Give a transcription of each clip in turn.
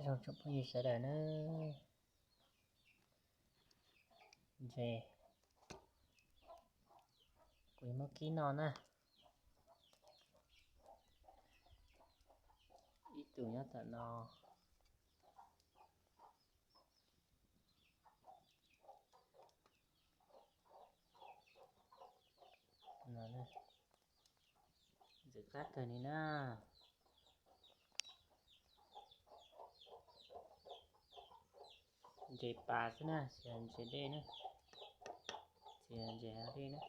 Zoo tsoom phooj ywg sawv daws na, ntses kuv yuav muab kib noj na. Ib tug nyob tom no. Ntxim qab kawg li na. Ntses pas xwb na, tsis yog ntses dej na, tsis yog ntses hav dej na.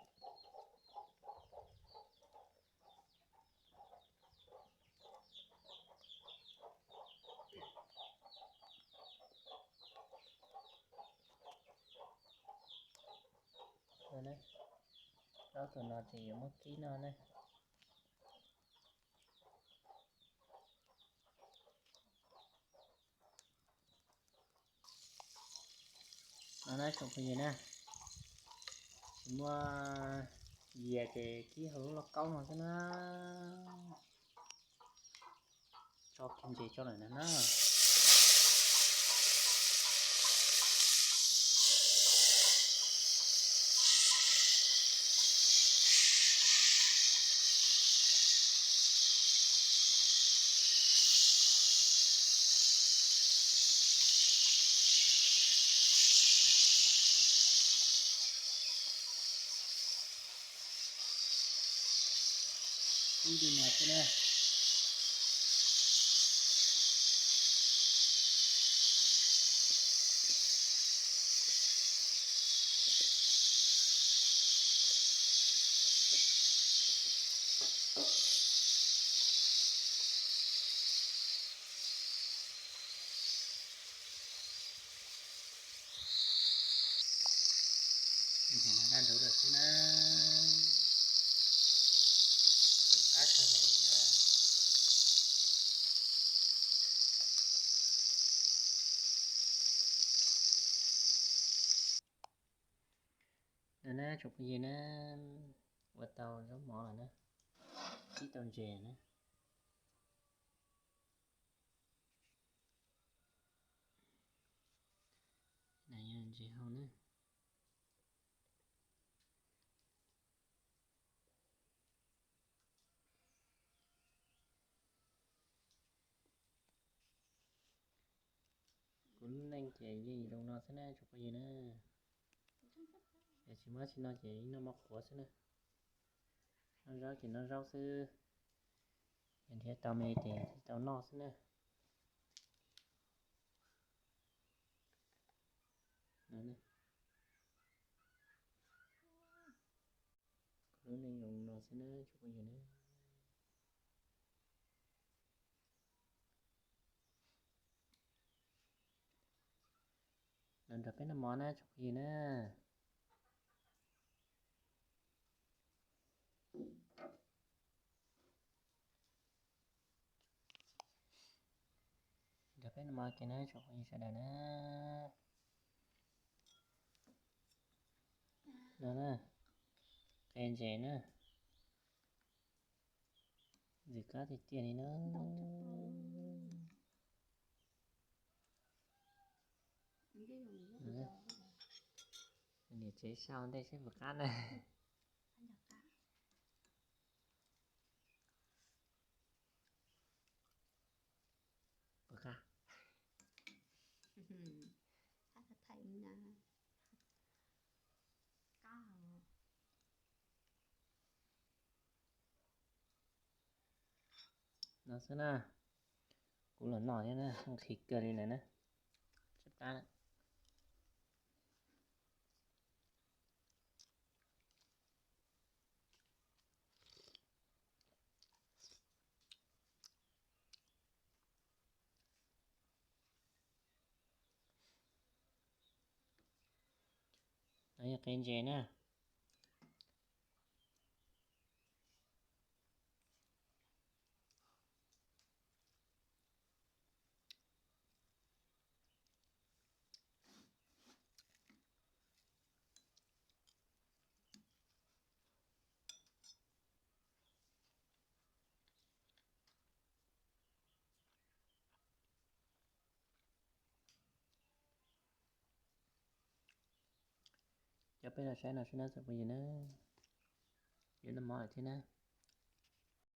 Plaub tug no ces yuav muab kib noj na. No na tsoom phooj ywg na, tsis muaj yias ces kib hauv lub lauj kaub no xwb na. Tso kiag ntses tso lawm ntag na. Ib tug no xwb na. Ntses no daj ntuv lawm xwb na. Tus qab kawg nkaus li na. No na tsoom phooj ywg na, ua tau zaub mov lawm na, kib tau ntses na. Ntses hau na. Kuv lub neej ces yeej zoo no xwb na tsoom phooj ywg na. Yog tsis muaj dab tsi noj ces ib noj mov qhuav xwb na. Noj zaub ces noj zaub xwb, yog nrhiav tau me ces thiaj tau noj xwb na. Kuv lub neej zoo no xwb na tsoom phooj ywg na. Los nrog peb noj mov na tsoom phooj ywg na. Nrog peb noj mov kiag na tsoom phooj ywg sawv daws na. No na, qe ntses na. Ntxim qab tiag tiag li na. Niam tsev sau ntej seb puas qab na. Puas qab? No xwb na, kuv los noj thiab na, nqhis kawg li lawm na. Tsab qab na. No yog qe ntses na. Coj peb los saib no seb nab txawm phooj ywg na. Yuav noj mov lawm thiab na.